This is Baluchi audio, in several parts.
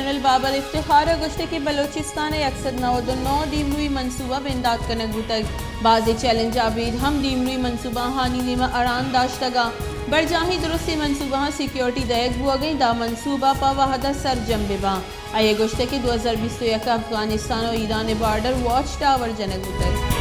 جنرل بابر افتخار ءَ گوشتگ کہ بلوچستان ءِ یک سد نود ءُ نو دیمروئی منصوبہ بندات کنگ بوتگ، بازیں چیلنج ابید ہم دیمروئی منصوبہ آہانی دیم ءَ اڑان داشتگ ءُ برجاہیں درستیں منصوبہاں سیکورٹی دئیگ بوگ ءَ انت، داں منصوبہ پہ وہد ءَ سرجم بہ باں۔ آئی ءَ گوشتگ کہ دو ہزار بیست ءُ یک ءَ افغانستان ءُ ایران ءِ بارڈر واچ ٹاور جنگ بوتگ۔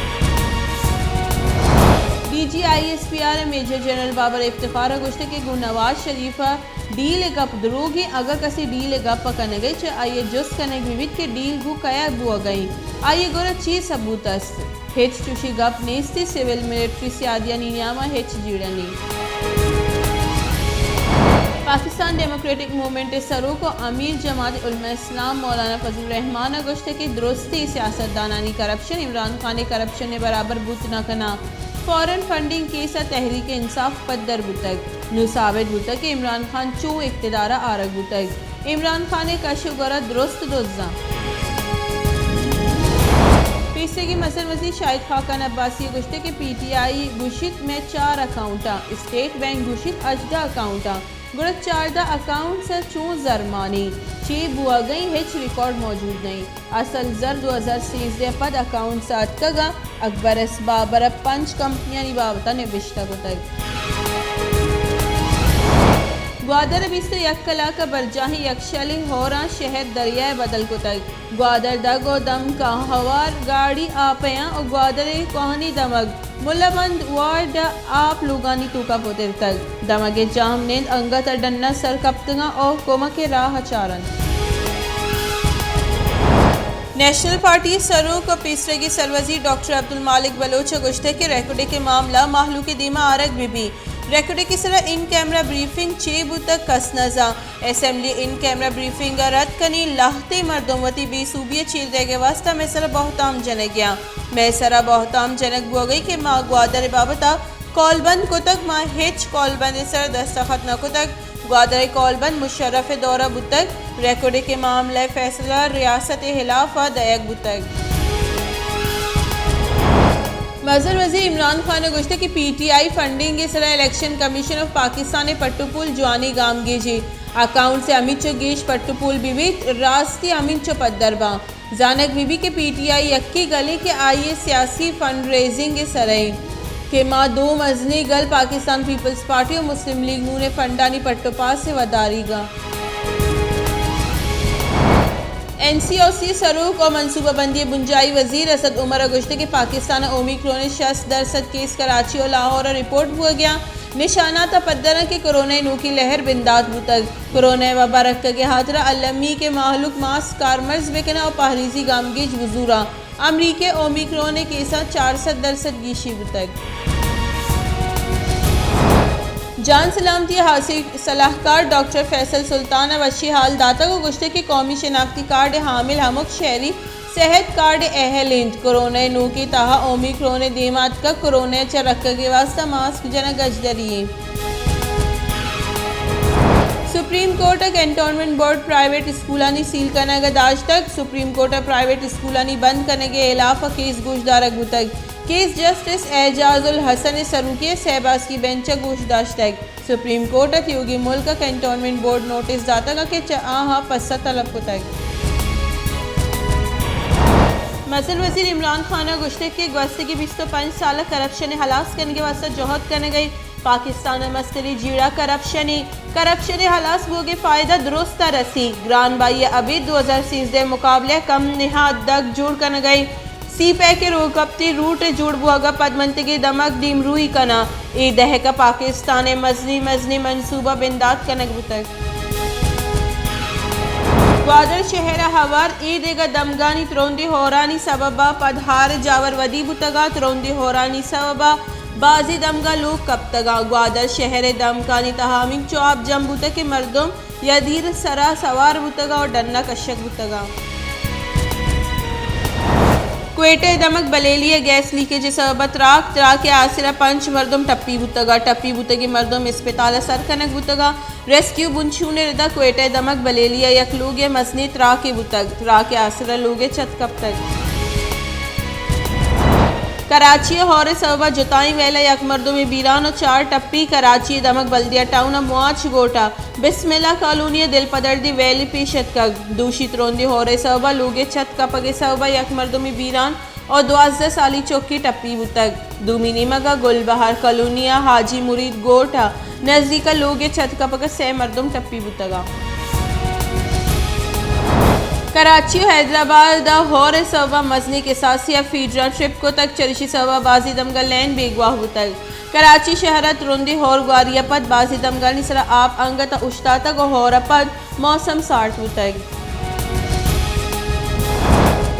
D G I S P R ءِ میجر جنرل بابر افتخار ءَ گوشتگ کہ گوں نواز شریف ءَ ڈیل ءِ گپ دروگیں، اگاں کسے ڈیل ءِ گپ ءَ کنگ ءَ چہ آئی ءَ جست کنگ بہ بیت کہ ڈیل گوں کئے ءَ بوگ ءَ انت، آئی ءِ گورا چے ثبوت است؟ ہچ چوشیں گپ نیست، سول ملٹری سیادیانی نیام ءَ ہچ جیڑہ نی۔ پاکستان ڈیموکریٹک موومنٹ ءِ سروک ءُ امیر جماعت علماء اسلام مولانا فضل الرحمان ءَ گوشتگ کہ درستیں سیاستدانانی کرپشن عمران خان ءِ کرپشن ءِ برابر بوت نہ کناں۔ فارن فنڈنگ کیس ءَ تحریک انصاف پدر بوتگ۔ نوں ثابت بوتگ کہ عمران خان چوں اقتدار ءَ آرگ بوتگ۔ عمران خان ءِ کش ءُ گور ءَ درست دزاں۔ پیسریگیں مزن وزیر شاہد خاقان عباسی ءَ گوشتگ کہ پی ٹی آئی گوشیت مئے چار اکاؤنٹاں، اسٹیٹ بینک گوشیت ہژدہ اکاؤنٹاں، گڑا چاردہ اکاؤنٹس ءَ چوں زر مانی؟ چے بوگ ءَ انت؟ ہچ ریکارڈ موجود نہ انت۔ اصل زر دو ہزار سیزدہ ءَ پد اکاؤنٹس ءَ اتکگ ءُ اکبر ایس بابر ءَ پنچ کمپنیانی بابت ءَ نبشتہ کتگ۔ گوادر ءَ بیست ءُ یک کلاک ءَ برجاہیں یکشلیں ہوراں شہر دریا ءَ بدل کتگ۔ گوادر دگ ءُ دمکاں ہوار گاڑی آپ ءَ آں ءُ گوادر ءِ کوہنیں دمگ ملابند وارڈ ءَ آپ لوگانی توکا پترتگ۔ دمگ ءِ جاہمنند انگت ءَ ڈن ءَ سر کپتگاں ءُ کمک ءِ راہ ءَ چارنت۔ نیشنل پارٹی ءِ سروک ءُ پیسریگیں سروزیر ڈاکٹر عبدالمالک بلوچ ءَ گوشتگ کہ ریکوڈک ءِ معاملہ مہلوک ءِ دیما آرگ بہ بیت۔ ریکوڈک ءِ سرا ان کیمرہ بریفنگ چے بوتگ، کس نہ زانت۔ اسمبلی ءِ ان کیمرہ بریفنگ ءَ رد کنی، لہتیں مردم وتی بے سوبی ءَ چیر دئیگ ءِ واستہ مئے سرا بہتام جنگ ءَ آں۔ مئے سرا بہتام جنگ بوگ ءَ کہ ما گوادر ءِ بابت ءَ کال بند کتگ، ما ہچ کال بند ءِ سرا دستخط نہ کتگ۔ گوادر ءِ کال بند مشرف ءِ دور ءَ بوتگ۔ ریکوڈک ءِ معاملہ ءِ فیصلہ ریاست ءِ ہلاف ءَ دئیگ بوتگ۔ مزن وزیر عمران خان ءَ گوشتگ کہ پی ٹی آئی فنڈنگ ءِ سرا الیکشن کمیشن آف پاکستان ءِ پٹ ءُ پول جوانیں گامگیجے، اکاؤنٹس ءِ ہمینچو گیش پٹ ءُ پول بہ بیت، راستی ہمینچو پدر باں۔ زانگ بہ بیت کہ پی ٹی آئی یکے گلیں کہ آئی ءِ سیاسی فنڈ ریزنگ ءِ سرا انت کہ ما دو مزنیں گل پاکستان پیپلز پارٹی ءُ مسلم لیگ نون ءِ فنڈانی پٹ ءُ پاس ءِ وداریگ ءَ آں۔ این سی او سی ءِ سروک ءُ منصوبہ بندی ءِ بنجاہی وزیر اسد عمر ءَ گوشتگ کہ پاکستان ءَ اومیکرون ءِ شست درسد کیس کراچی ءُ لاہور ءَ رپورٹ بوگ ءَ آں۔ نشانات ءَ پدر آں کہ کرونا ءِ نوکیں لہر بندات بوتگ۔ کرونا ءِ وبا رکگ ءِ ہاترا المی کہ مہلوک ماسک کارمرز بہ کناں ءُ پہریزی گامگیج بزوراں۔ امریکہ ءَ اومیکرون ءِ کیساں چار سد درسد گیشی بوتگ۔ جان سلامتی ءِ ہاسیں سلاہکار ڈاکٹر فیصل سلطان ءَ وشی حال داتگ ءُ گوشتگ کہ قومی شناختی کارڈ ءِ حامل ہمک شہری صحت کارڈ ءِ اہل انت۔ کرونا ءِ نوکیں تہا اومیکرون ءِ دیم ءَ اتکگ، کرونا ءَ چہ رکگ ءِ واستہ ماسک جنگ اژدری انت۔ سپریم کورٹ ءَ کنٹونمنٹ بورڈ پرائیویٹ اسکولانی سیل کنگ ءَ داشتگ۔ سپریم کورٹ ءَ پرائیویٹ اسکولانی بند کنگ ءِ ہلاف ءَ کیس گوشدارگ بوتگ۔ کیس جسٹس اعجاز الحسن ءِ سروکی ءَ سئے باسکی بینچ ءَ گوش داشتگ۔ سپریم کورٹ ءَ تیوگیں ملک ءَ کنٹونمنٹ بورڈ نوٹس داتگ کہ چہ آہاں پسہ طلب کتگ۔ مزن وزیر عمران خان ءَ گوشتگ کہ گوستگیں بیست ءُ پنچ سال ءَ کرپشن ءِ ہلاس کنگ ءِ واستہ جہد کنگ ءَ ایں۔ پاکستان ءِ مستریں جیڑہ کرپشن ایں۔ کرپشن ءِ ہلاس بوگ ءِ فائدہ درست ءَ رسی۔ گران بہائی ءَ ابید دو ہزار سیزدہ ءِ مقابلہ ءَ کم نہاد دگ جوڑ کنگ ءَ ایں۔ سی پیک ءِ روکپتی روٹ ءِ جوڑ بوگ ءَ پدمنتگیں دمگ دیمروئی کناں۔ اے دہک ءَ پاکستان ءِ مزنیں مزنیں منصوبہ بندات کنگ بوتگ۔ گوادر شہر ءَ ہوار اے دگہ دمگانی ترندیں ہورانی سبب ءَ پد ہار ءِ جاور ودی بوتگ ءُ ترندیں ہورانی سبب ءَ بازیں دمگاں لوگ کپتگ ءُ گوادر شہر ءِ دمکانی تہا ہمینچو آپ جم بوتگ کہ مردم یا دیر سرا سوار بوتگ ءُ ڈن ءَ کشگ بوتگ۔ کوئٹہ ءِ دمگ بلیلی ءَ گیس لیکیج ءِ سبب ءَ تراک، تراک ءِ آسر ءَ پنچ مردم ٹپی بوتگ ءُ ٹپی بوتگیں مردم اسپتال ءَ سر کنگ بوتگ ءُ ریسکیو بنشون ءِ ردا کوئٹہ ءِ دمگ بلیلی ءَ یک لوگے ءَ مزنیں تراکے بوتگ۔ تراک ءِ آسر ءَ لوگے چت کپتگ۔ کراچی ءَ ہور ءِ سبب ءَ جتائیں ویل ءَ یک مردمے بیران ءُ چار ٹپی۔ کراچی ءِ دمگ بلدیہ ٹاؤن ءِ مواچ گوٹھ ءَ بسم اللہ کالونی ءِ دلپدردی ویلے پیش اتکگ۔ دوشی ترندیں ہور ءِ سبب ءَ لوگ ءِ چھت کپگ ءِ سبب ءَ یک مردمے بیران ءُ دوازدہ سالی چکے ٹپی بوتگ۔ دومی نیمگ ءَ گل بہار کالونی ءِ حاجی مرید گوٹھ ءِ نزیک ءَ لوگ ءِ چھت کپگ ءَ سئے مردم ٹپی بوتگ۔ کراچی ءُ حیدرآباد ءَ ہور ءِ سبب ءَ مزنیں کساسے ءَ فیڈراں ٹرپ کتگ، چریشی سبب ءَ بازیں دمگ ءَ لین بیگواہ بوتگ۔ کراچی شہر ءَ ترندیں ہور گواری ءَ پد بازیں دمگانی سرا آپ انگت ءَ اوشتاتگ ءُ ہور ءَ پد موسم سارت بوتگ۔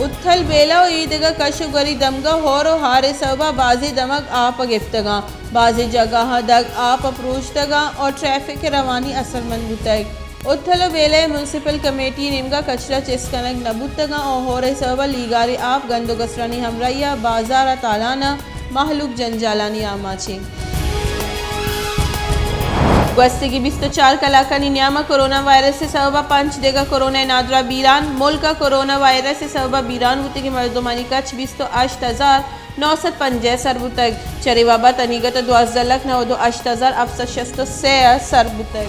اتھل بیلہ ءُ اے دگہ کش ءُ گواری دمگ ءَ ہور ءُ ہار ءِ سبب ءَ بازیں دمگ آپ ءَ گپتگ اَنت۔ بازیں جاگہاں دگ آپ ءَ پروشتگ اَنت ءُ ٹریفک ءِ روانی اثرمند بوتگ۔ اتھل ءُ بیلہ ءِ میونسپل کمیٹی ءِ نیمگ ءَ کچرا چست کنگ نہ بوتگ اَنت ءُ ہور ءِ سبب ءَ لیگاریں آپ گند ءُ گسرانی ہمراہی ءَ بازار ءَ تالان اَنت، مہلوک جنجالانی آماچ اِنت۔ گوستگیں بیست ءُ چار کلاکانی نیام ءَ کرونا وائرس ءِ سبب ءَ پنچ دگہ کرونا ءِ نادراہ بیران۔ ملک ءَ کرونا وائرس ءِ سبب ءَ بیران بوتگیں مردمانی کچ بیست ءُ ہشت ہزار نو سد پنجاہ ءَ سر بوتگ۔ چرے وبا ءِ تنیگت ءَ دوازدہ لکھ نود ءُ ہشت ہزار ہفت سد شست ءُ سے ءَ سر بوتگ۔